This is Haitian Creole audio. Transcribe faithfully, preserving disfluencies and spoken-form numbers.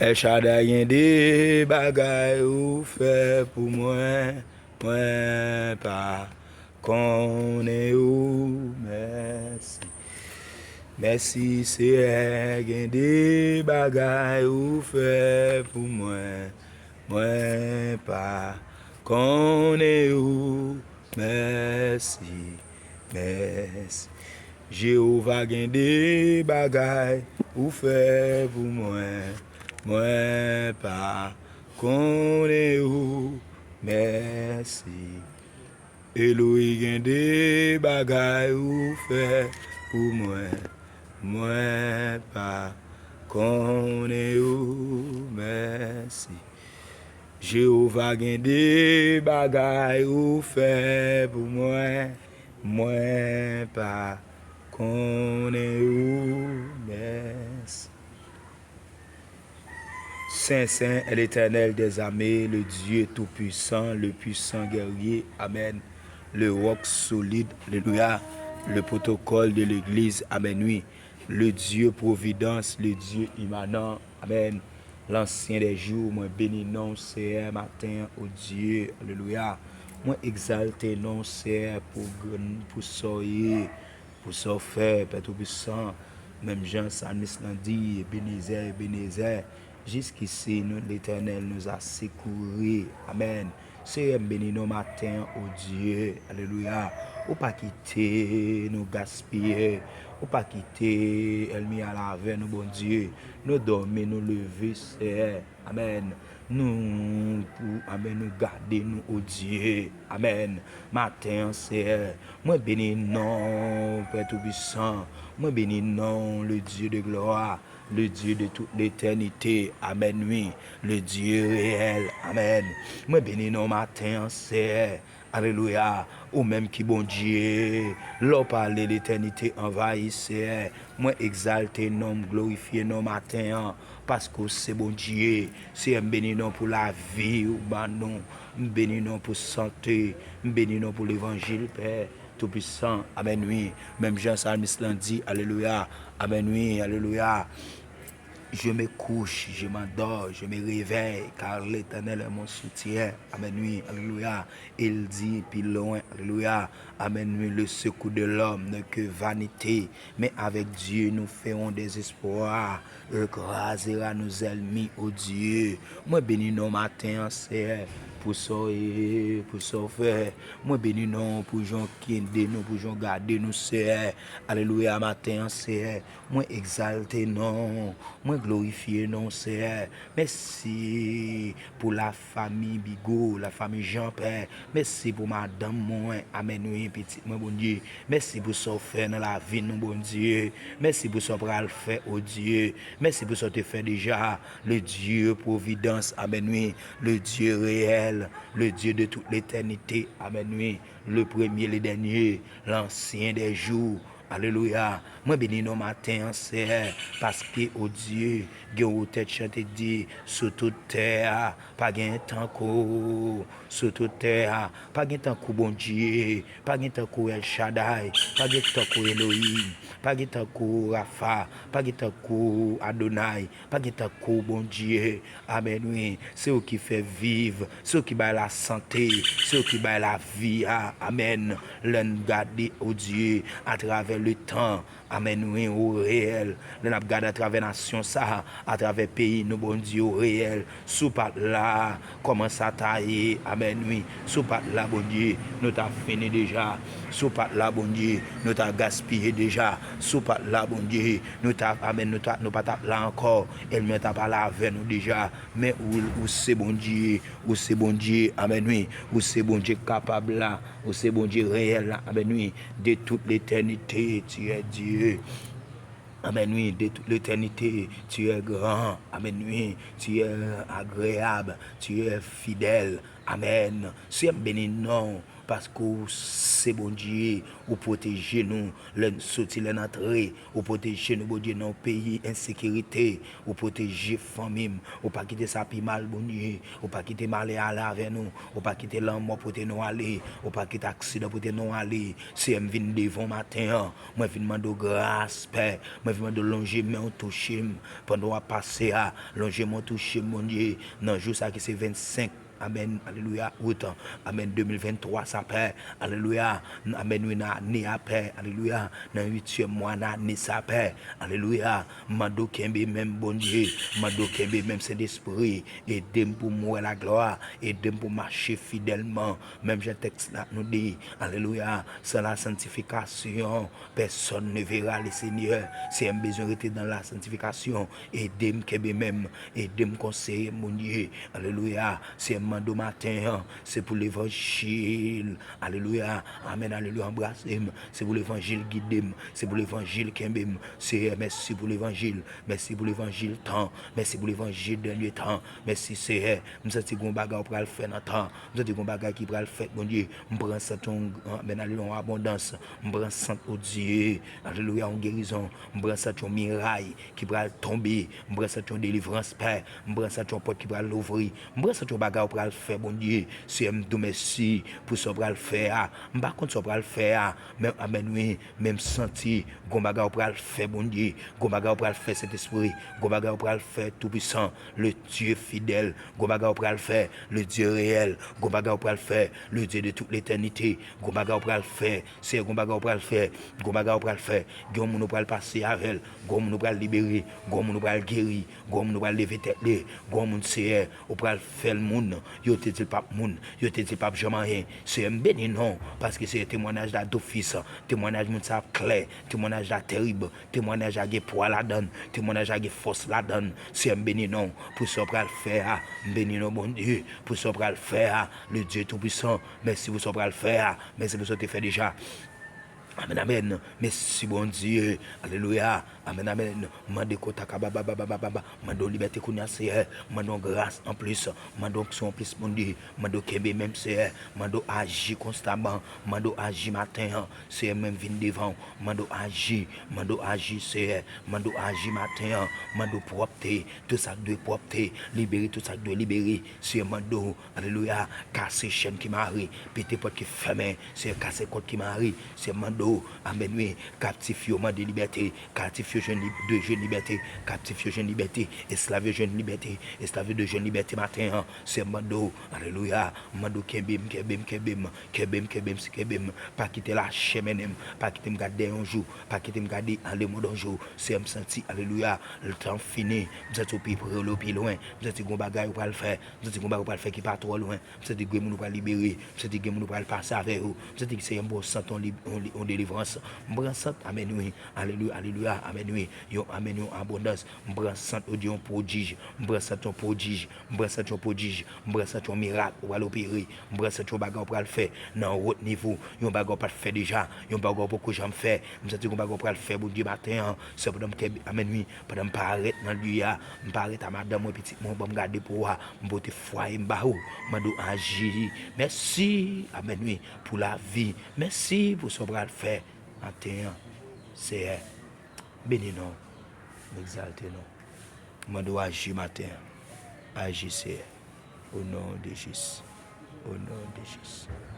El Shaddai, gen de bagay ou fè pou mwen, mwen pa konnen ou. Mèsi. Mèsi, Seyè, gen de bagay ou fè pou mwen, mwen pa konnen ou. Mèsi, mèsi. Jewova, gen de bagay ou fè pou mwen, mwen pa konnen ou. Mèsi. Eloyi, gen de bagay ou fè pou mwen, mwen pa konnen ou. Mèsi. Jewova, gen de bagay ou fè pou mwen, mwen pa konnen ou. Mèsi. Saint, saint est l'Éternel des armées, le Dieu tout-puissant, le puissant guerrier. Amen. Le roc solide, alléluia. Le protocole de l'église, amen, wi. Le Dieu providence, le Dieu immanent, amen. L'ancien des jours, mwen beni non w, Seyè, maten an, o Dye, alelouya. Mwen egzalte non w, Seyè, pou grann, pou sa w ye, pou sa w fè, Pè Toupisan. Menm jan salmis lan di, Ebenezè, Ebenezè, jiskisi nou, Letènèl nous a secourus. Amèn. Seyè, m beni non w maten an, o Dye. Alelouya. Ou pa kite nou gaspiye. Ou pa kite ènmi a la avè nou, Bondye. Nou dòmi, nou leve, Seyè. Amèn. Nou pou, amèn, nou gade nou, o Dye. Amèn. Maten an, Seyè, mwen beni non w, Pè Toupisan. Mwen beni non w, le Dieu de gloire, le Dieu de toute l'éternité. Amèn, wi. Le Dieu réel. Amèn. Mwen beni non w maten an, Seyè. Alelouya. Ou menm ki Bondye. Lè w pale, letènite anvayi, Seyè. Mwen egzalte non w, m glorifye non w maten an, paske w se Bondye. Seyè, m beni non w pou lavi ou ban nou. M beni non w pou sante. M beni non w pou levanjil, Pè Toupisan. Amèn, wi. Menm jan salmis lan di, alelouya. Amèn, wi, alelouya. Je me couche, je m'endors, je me réveille, car l'Éternel est mon soutien. Amèn, wi, alelouya. E l di pi lwen, alelouya. Amèn, wi, le secours de l'homme n'est que vanité, mais avec Dieu nous ferons des exploits. Il écrasera nos ennemis, o Dye. Mwen beni non w maten an, Seyè, pou sa w ye, pou sa w fè. Mwen beni non w pou jan w kenbe nou, pou jan w gade nou, Seyè. Alelouya, maten an, Seyè. Mwen egzalte non w, mwen glorifye non w, Seyè. Mèsi pou lafanmi Bigo, lafanmi Jan, Pè. Mèsi pou madanm mwen, amèn, wi, pitit mwen, Bondye. Mèsi pou sa w fè nan lavi nou, Bondye. Mèsi pou sa w pral fè, o Dye. Mèsi pou sa w te fè deja. Le Dieu providence, amèn, wi. Le Dieu réel, le Dieu de toute l'éternité, amèn, wi. Le premier, le dernier, l'ancien des jours. Alelouya. Mwen beni non w maten an, Seyè, paske, o Dye, gen yon tèt chante di, sou tout tè a, pa gen tankou w. Sou tout tè a, pa gen tankou Bondye, pa gen tankou El Shaddai, pa gen tankou Elohim, pa gen tankou Rapha, pa gen tankou Adonai, pa gen tankou Bondye. Amèn, wi. Se ou ki fè viv, se ou ki bay lasante, se ou ki bay lavi a. Amèn. Lè n gade, o Dye, atravè letan, amèn, wi, ou reyèl. Lè n ap gade atravè nasyon sa a, atravè peyi nou, Bondye, ou reyèl. Si w pa t la, kòman sa ta ye? Amèn, wi. Si w pa t la, Bondye, nou ta fini deja. Si w pa t la, Bondye, nou ta gaspiye deja. Si w pa t la, Bondye, nou ta, amèn, nou ta, nou pa t ap la ankò. Ènmi an ta pale avè nou deja. Men ou, ou se Bondye, ou se Bondye, amèn, wi. Ou se Bondye kapab la, ou se Bondye reyèl la, amèn, wi. De toute l'éternité, tu es Dieu. Amèn, wi. De toute l'éternité, tu es grand, amèn, wi. Tu es agréable, tu es fidèle, amèn. Seyè, m beni non w. Paske ou se Bondye, ou pwoteje nou lè n soti, lè n antre, ou pwoteje nou, Bondye, nan yon peyi ensekirite, ou pwoteje fanmi m, ou pa kite sa pi mal, Bondye, ou pa kite malè ale avè nou, ou pa kite lanmò pote nou ale, ou pa kite aksidan pote nou ale. Seyè, m vin devan w maten an, mwen vin mande w gras, Pè, mwen vin mande w lonje men w touche m, pandan w ap pase a, lonje men w touche m, Bondye, nan jou sa ki se vennsenk, amèn, alelouya, out, amèn, de mil venntwa sa, Pè, alelouya, amèn, wi, nan ane a, Pè, alelouya, nan uityèm mwa nan ane sa, Pè, alelouya, m mande w kenbe men m, Bondye, m mande w kenbe men m, Sentespri, ede m pou m wè laglwa, ede m pou m mache fidèlman, menm jan tèks la nou di, alelouya, sans la sanctification, personne ne verra le Seigneur. Seyè, m bezwen rete nan la santifikasyon. Ede m kenbe men m. Ede m konseye moun ye. Alelouya. Seyè, m mande w maten an, se pou levanjil. Alelouya. Amèn. Alelouya. Anbrase m. Se pou levanjil gide m. Se pou levanjil kenbe m. Seyè, mèsi pou levanjil. Mèsi pou levanjil tan. Mèsi pou levanjil dènye tan. Mèsi, Seyè. M santi gon bagay w pral fè nan tan. M santi gon bagay ki pral fèt, Bondye. M pran sant yon, amèn, alelouya, yon abondans. M pran sant, o Dye, alelouya, yon gerizon. M pran sant yon miray ki pral tonbe. M pran sant yon delivrans, Pè. M pran sant yon pòt ki pral louvri. M pran sant yon bagay ou pral fè, Bondye. Seyè, m di w mèsi pou sa w pral fè a. M pa konn sa w pral fè a, men, amèn, wi, men m santi gon bagay ou pral fè, Bondye. Gon bagay ou pral fè, Sentespri. Gon bagay ou pral fè, Toupisan. Le Dieu fidèle, gon bagay ou pral fè, le Dieu réel, gon bagay ou pral fè, le Dieu de toute l'éternité, gon bagay ou pral fè, Seyè, gon bagay ou pral fè, gon bagay ou pral fè, gen yon moun ou pral pase avè l, gen yon moun ou pral libere, gen yon moun ou pral geri, gen yon moun ou pral leve tèt li, gen yon moun, Seyè, ou pral fè l moun, yo te di l p ap moun, yo te di l p ap janm anyen, Seyè, m beni non w, paske, Seyè, temwayaj la dofis, temwayaj moun sa ap klè, temwayaj la terib, Temwayaj la gen pwa ladan l. Temwayaj la gen fòs ladan l. Seyè, m beni non w pou sa w pral fè a. M beni non w, Bondye, pou sa w pral fè a. Le Dieu Tout-Puissant, mèsi pou sa w pral fè a. Mèsi pou sa w te fè deja. Amèn, amèn. Mèsi, Bondye. Alelouya. Amèn, amèn. Mande kontak a ba, ba, ba, ba, ba, ba, ba. Mande w libète kounye a, Seyè. Mande w gras anplis. Mande w onksyon anplis, Bondye. Mande w kenbe men m, Seyè. Mande w aji konstaman. Mande w aji maten an. Seyè, mwen vin devan w. Mande w aji. Mande w aji, Seyè. Mande w aji maten an. Mande w pwòpte. Tout sa k dwe pwòpte. Libere tout sa k dwe libere. Seyè, mande w, alelouya, kase chèn ki mare. Pete pòt ki fèmen. Seyè, kase kòd ki mare. Seyè, mande w, amèn, wi. Kaptif yo mande libète. Kaptif yo jwenn lib-, dwe jwenn libète. Kaptif yo jwenn libète. Esklav yo jwenn libète. Esklav yo dwe jwenn libète maten an. Seyè, mande w, alelouya. Mande w kenbe m, kenbe m, kenbe m. Kenbe m, kenbe m, kenbe m. Pa kite lachè mennen m. Pa kite m gade dèyè yon jou. Pa kite m gade an lemonn yon jou. Seyè, m santi, alelouya, letan fini. M santi w pi pre, w pi lwen. M santi gon bagay ou pral fè. M santi gon bagay ou pral fè ki pa twò lwen. M santi gen moun ou pral libere. M santi gen moun ou pral pase avè yo. M santi, Seyè, m pran sant yon li-, yon li-, yon delivrans. M pran sant, amèn, wi. Alelouya, alelouya, amèn, wi. Yon, amèn, yon abondans. M pran sant, o Dye, yon pwodij. M pran sant yon pwodij. M pran sant yon pwodij. M pran sant yon mirak ou pral opere. M pran sant yon bagay ou pral fè nan yon wòt nivo. Yon bagay ou pa t fè deja. Yon bagay ou poko janm fè. M santi yon bagay ou pral fè, Bondye, maten an. Sepandan m kenbe, amèn, wi. Pandan m parèt nan lye a, m parèt a madanm mwen, pitit mwen, ban m gade pou w a. M pote fwaye m ba ou. Mande w aji. Mèsi, amèn, wi, pou lavi. Mèsi pou sa w pral fè maten an. Seyè, beni non w. M egzalte non w. Mande w aji maten an. Aji, Seyè. O non de Jezi. O non de Jezi.